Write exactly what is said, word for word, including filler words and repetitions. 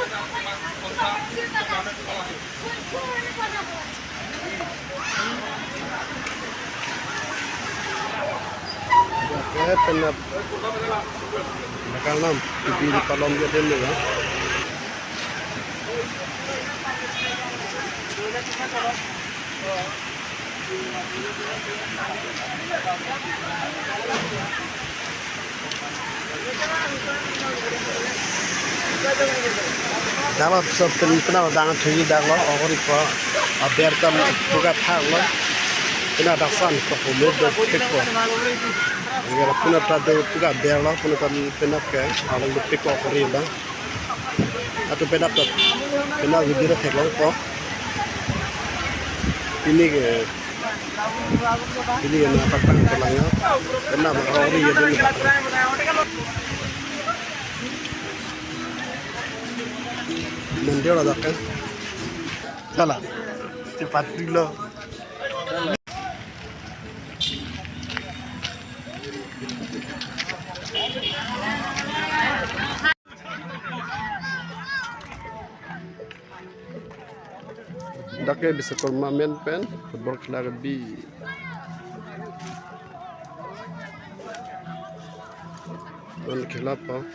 Oke, penap. Nakalnam, T V di palom dia dulu ya. Dama so pen-, penap dang thuji dang lo, okori po, aber ta puka thak lo, penap daksan ko humir do thik po. Ingera penap ta do puka aber lo, penap ta penap ke, along do thik po okori ba. Atu penap ta, penap gidi ra theklong po. Pini ke, pini ke na patang kelang ya. Penap okori ya dulu. Mondir ada kan? Salah. Cepat dulu. Dak ke Biswakarma amen pen football khela ke bi. Non khela po.